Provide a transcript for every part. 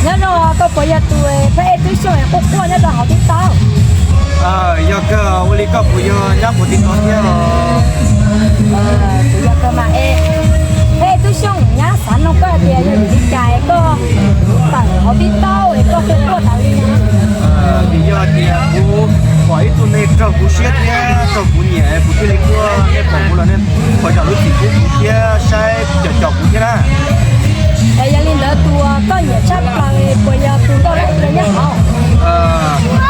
Nyob zoo, koj puas yog tus phab ej Tub Xyooj quaj quaj nyob rau hauv TikTok? Yog kawg, ua li koj puas yog nyab puas TikTok thiab os? Kuv yog kawg mas es, phab ej Tub Xyooj, nyab xav nug koj hais tias yog vim li cas es koj tawm hauv TikTok es koj quaj quaj tas li no? Vim yog tias kuv pom ib tug neeg raug kuv siab thiab raug kuv nyiam es kuv thiaj li quaj, nej pom kuv los nej puas zam lub txim pub kuv thiab saib cov cov kuv thiab na. Es yog li ntawd tus uas koj nyiam tshaj plaws puas yog tus Nkauj Lab Iab nyob hauv?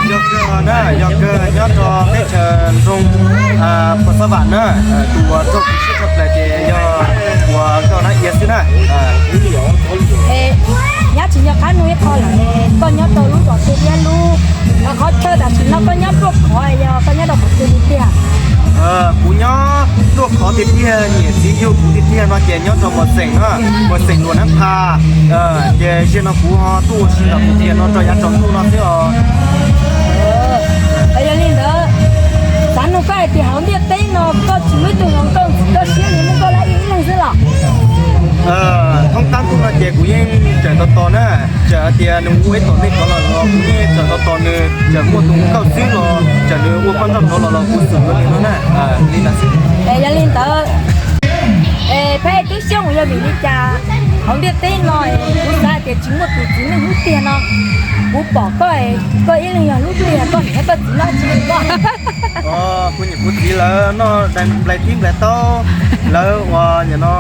Yog kawg na, yog kawg, nyob rau teb chaws nroog Pos Xab Vam na, tus uas raug kuv siab tshaj plaws ces yog uas Nkauj Lab Iab xwb na. Es nyab tsis nco qab nug ib qho lawm, koj nyob rau lub zos twg thiab lub qhov chaw tam sim no koj nyob ruaj khov yog koj nyob rau qhov twg tiag? Kuv nyob ruaj khov tiag tiag, niam txiv yug kuv tiag tiag no ces nyob rau Muas Xeem na, Muas Xeem Luas Nab Pha. Ces zaum no kuv ho tuaj ua si los kuv tias no rau yav tsaus ntuj no xwb os. Yog li ntawd, xav nug koj hais tias hauv ntiaj teb no koj tsis muaj ib tug hluas nkauj ntxim koj siab li muaj Nkauj Lab Iab ib leeg xwb los? Thoob tab ntuj no ces kuv yeej tseem tos tos na, txawm hais tias nws ua ib tom ntej rov los los kuv yeej tseem tos tos nws, txawm muaj tus nkauj xwb los txawm nws ua poj nrauj rov los los kuv xum yuav nws no na. Li ntawd xwb. Es yog li ntawd, es phab ej Tub Xyooj, yog vim li cas hauv ntiaj teb no kuv xav hais tias tsis muaj tus txiv neej hlub tiag no? Kuv pom koj, koj ib leeg yog hlub tiag, koj niam koj txiv noj tsis koj? Kuv niam kuv txiv lawv noj nplai tib nplai taub, lawv uas nim no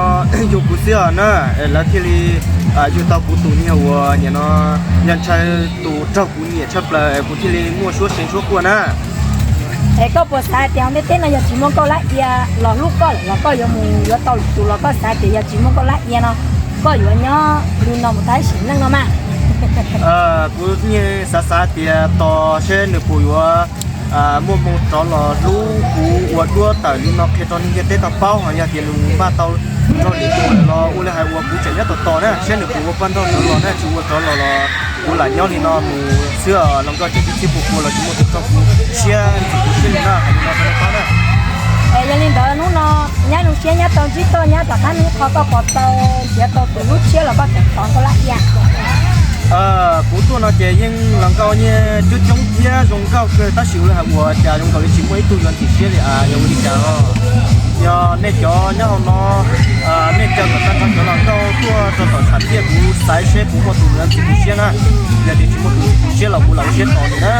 yug kuv xwb os na, lawv thiaj li yug tau kuv tus niag uas nim no yog ntshai tus raug kuv nyiam tshaj plaws kuv thiaj li muaj suab seev suab quaj na. Es koj puas xav hais tias hauv ntiaj teb no yog tsis muaj Nkauj Lab Iab los hlub koj lawm los koj yuav mus yuav tau lwm tus los koj xav tias yog tsis muaj Nkauj Lab Iab no koj yuav nyob li no mus tag sim neej no mas? Kuv yeej xav xav tias tos seb nws puas yuav muaj hmoo rov los hlub kuv ua duab tawm li no qhia rau neeg ntiaj teb tau paub, ho yog tias nws npaj tau nrog lwm tus lawm los ua li hais uas kuv tseem nyob tos tos na, seb nws puas ua poj nrauj rov los na, tsis ua rov los los kuv lam nyob li no mus xwb os. Hluas nkauj tseem tib txhij pua pua los tsis muaj tus raug kuv siab ntxim kuv siab li na, hais li no rau nej paub na. Es yog li ntawd hnub no nyab zoo siab nyab tau ntsib koj, nyab rov qab nug qhov koj puas tau nrhiav tau tus hlub siab los koj tseem thov Nkauj Lab Iab? Kuv tuaj no ces yeej hluas nkauj yeej coob coob thiab zoo nkauj kawg tab sis ua li hais uas cas zoo nkaus li tsis muaj ib tug yuav ntxim siab li, yog ua li cas os? Yog nej cov nyob hauv no, nej caw kom tag nrho cov hluas nkauj tuaj rau tom tshav thiaj kuv xaiv seb puas muaj tus yuav ntxim kuv siab na. Yog tias tsis muaj tus ntxim kuv siab los kuv lam ua siab tos nws na.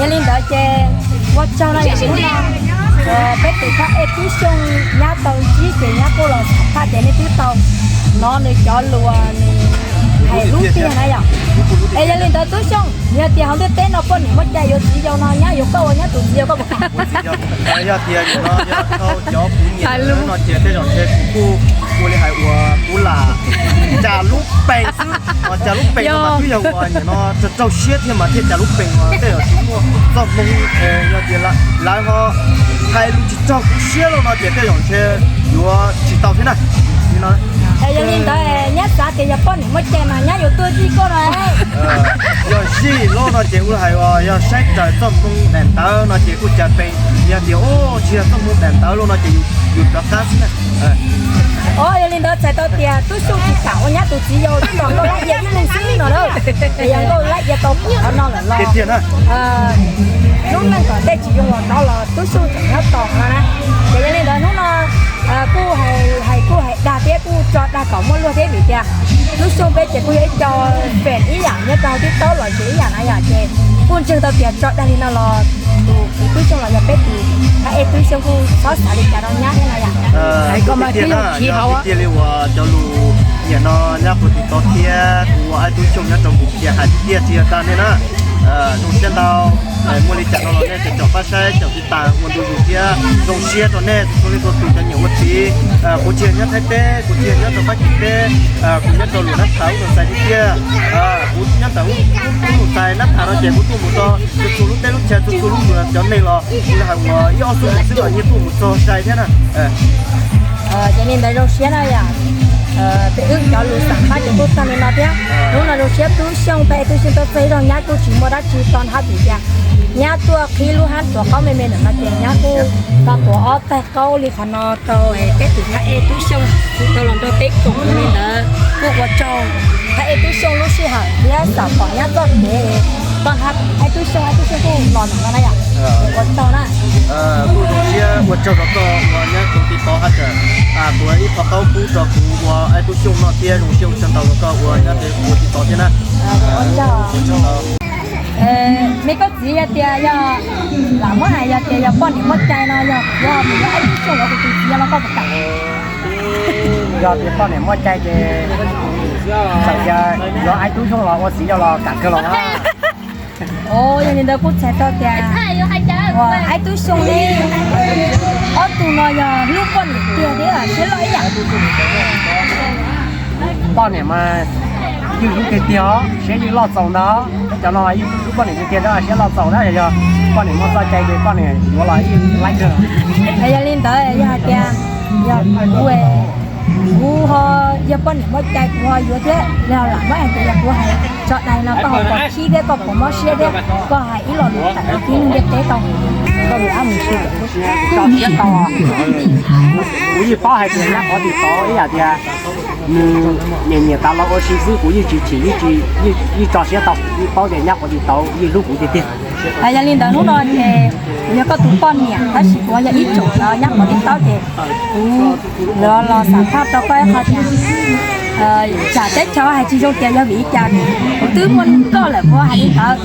Yog li ntawd ces ua tsaug no yom, hnub no peb tus phab ej Tub Xyooj nyab tau ntsib ces nyab kuj los xam phaj ces nej twb tau hnov nws cov lus uas nws hais hlub tiag na yom. Es yog li ntawd Tub Xyooj, yog tias hauv ntiaj teb no poj niam muaj cai yuav txiv yau no nyab yuav koj ua nyab tus txiv yau koj puas kam? Yog tias nim no yog tau cov kuv nyiam no ces tej zaum ntshe kuv kuj ua li hais uas kuv lam cas lub pees xwb, cas lub pees no mas twb yog uas nim no raug siab thiaj mas thiaj cas lub pees no tej zaum tsis muaj txoj hmoo, yog tias lawv ho hais lus tsis raug kuv siab los no ces tej zaum ntshe yuav tsis tau thiab na. Yog li ntawd nyab xav tias yog poj niam muaj cai mas nyab yuav tuaj zij koj no. Yog zij loj no ces ua li hais uas yog saib raws txoj hmoo daim ntawv no ces kuj cas pees, yog tias tsis yog txoj hmoo daim ntawv loj no ces yus rov qab xwb na. Yog li ntawd txhais tau tias Tub Xyooj tsis kam ua nyab tus txiv yau, twb los Nkauj Lab Iab ib leeg xwb no na. Es yog Nkauj Lab Iab tau pom qhov no lawm los lub neej kom tej tsis zoo los rov los Tub Xyooj tseem nyob tos no na. Ces yog li ntawd hnub no kuj hais kuj hais dag thiab kuj tso dag kom muaj luag thiab vim tias Tub Xyooj peb ces kuj yog ib co fans ib yam nyob rau hauv TikTok los sis ib yam na yom, ces kuj ntseeg tau tias tso dag li no los tus kwv Tub Xyooj los yog peb tus phab ej Tub Xyooj kuj txhob xav li cas rau nyab thiab na yom. Tiag li uas cov lus nyiam no nyab puas TikTok thiab kuv ua aib Tub Xyooj nyob rau Npus Phiaj hais tiag tsis yog dag nej na. Zoo siab ntau, muaj li cas no los nej tseem caum pab saib caum tib tas ua ntu zus thiab zoo siab rau nej txhua leej txhua tus cov nyiam ua txiv. Kuv tsis yog nyob Thaib teb, kuv tsis yog nyob rau Fab Kis teb, kuv nyob rau Luam Nab Thas ub Nus Xais tiag tiag. Kuv nyob ntawm ub Nus Xais Nab Thas no ces kuv tuaj mus rau txhua txhua lub teb lub chaw txhua txhua lub nroog cov neeg los kuv hais uas ib ob xuab moos xwb los yeej tuaj mus txog sai thiab na. Ces li ntawd zoo siab na yom. Peb wb cov lus xam phaj ces kuj tag li no thiab. Hnub no zoo siab Tub Xyooj peb Tub Xyooj tuaj txog ib zaug nyab kuj tsis muaj dab tsi tso hab tim tias nyab tuaj qhib lub hab tsuav qaub me me ntawm no ces nyab kuj tau tuav ob tag qaub li qhov no rau peb tus Thaj Ej Tub Xyooj tau los nrog peb koom li ntawd. Kuj ua tsaug Thaj Ej Tub Xyooj lub sij hawm thiab xam pom nyab txoj kev. Koj Thaj Ej Tub Xyooj, Ej Tub Xyooj kuj los ntawm no na yom. Ua tsaug na. Kuj zoo siab ua tsaug rau koj uas nyab kuv tiv tov hab tseem tuav ib qho qaub pub rau kuv ua Ej Tub Xyooj noj thiab zoo siab ua tsaug ntau rau koj uas nyab kuv tiv tov thiab na. Ua tsaug. Me koj txiv yog tias yog lam muab hais yog tias yog poj niam muaj cai no yog kuv yog mus yuav Ej Tub Xyooj los kuv tus txiv yog los koj puas kam? Yog tias poj niam muaj cai ces txawm yog yuav Ej Tub Xyooj los ua txiv yog los kam kawg los na. Yog li ntawd kuj txhais tau tias Ej Tub Xyooj li ob tug no yog hlub poj niam tiag thiab siab loj ib yam. Poj niam mas yeej hlub tiag tiag os, siab yeej loj txaus ntag. Cov no mas yeej hlub poj niam tiag tiag thiab siab loj txaus na. Yog poj niam muaj txoj cai ces poj niam yuav los yeej laib kawg. Yog li ntawd yog hais tias yog kuv, kuv ho yog poj niam muaj cai kuv ho yuav thiab. Yog lam muab hais tias yog kuv hais tso dais no koj ho pom khib thiab koj puas mob siab thiab koj hais ib lo lus tawm rau tib neeg ntiaj teb tau, koj lus ab mus si. Tso siab tau. Kuv yeej paub hais tias nyab qhuav tiv tov ib yam tias nws nyiam nyiam tas los ua si xwb, kuv yeej tsis chim, yeej tso siab tau, yeej paub tias nyab qhuav tiv tov yeej hlub kuv tiag tiag. Yog li ntawd hnub no ces kuv yog koj tus poj niam tab sis kuv yog ib tsoom cov nyab qhuav tiv tov ces kuv los los xam phaj rau koj ib qho tias tsam teb chaws hais tsis zoo tias yog vim li cas, kuv twb muaj koj lawm kuv hais li ntawd,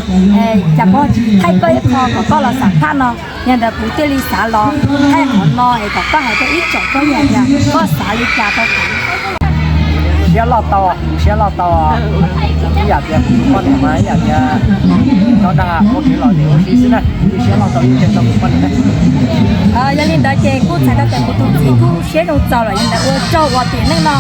cas kuv tsis thaij koj ib qho kom koj los xam phaj no. Yog ntawd kuv thiaj li xav los thaij qhov no es kom koj hais rau ib tsoom phooj ywg tias koj xav li cas rau kuv. Siab loj tau, siab loj tau. Ib yam tias kuv tus poj niam mas ib yam tias cov dag ua kev lom zem ua si xwb na, yeej siab loj tau yeej tseem tau tus poj niam na. Yog li ntawd ces kuj txhais tau tias kuv tus txiv kuj siab zoo txaus lawm, yog ntawd ua tsaug uas tiam neej no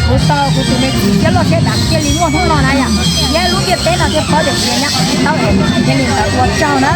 kuv tau kuv tus me txiv siab loj siab dav thiaj li muaj hnub no na yom. Nyob lub ntiaj teb no thiaj paub tias kuv yog nyab qhuav tiv tov es, yog li ntawd ua tsaug na.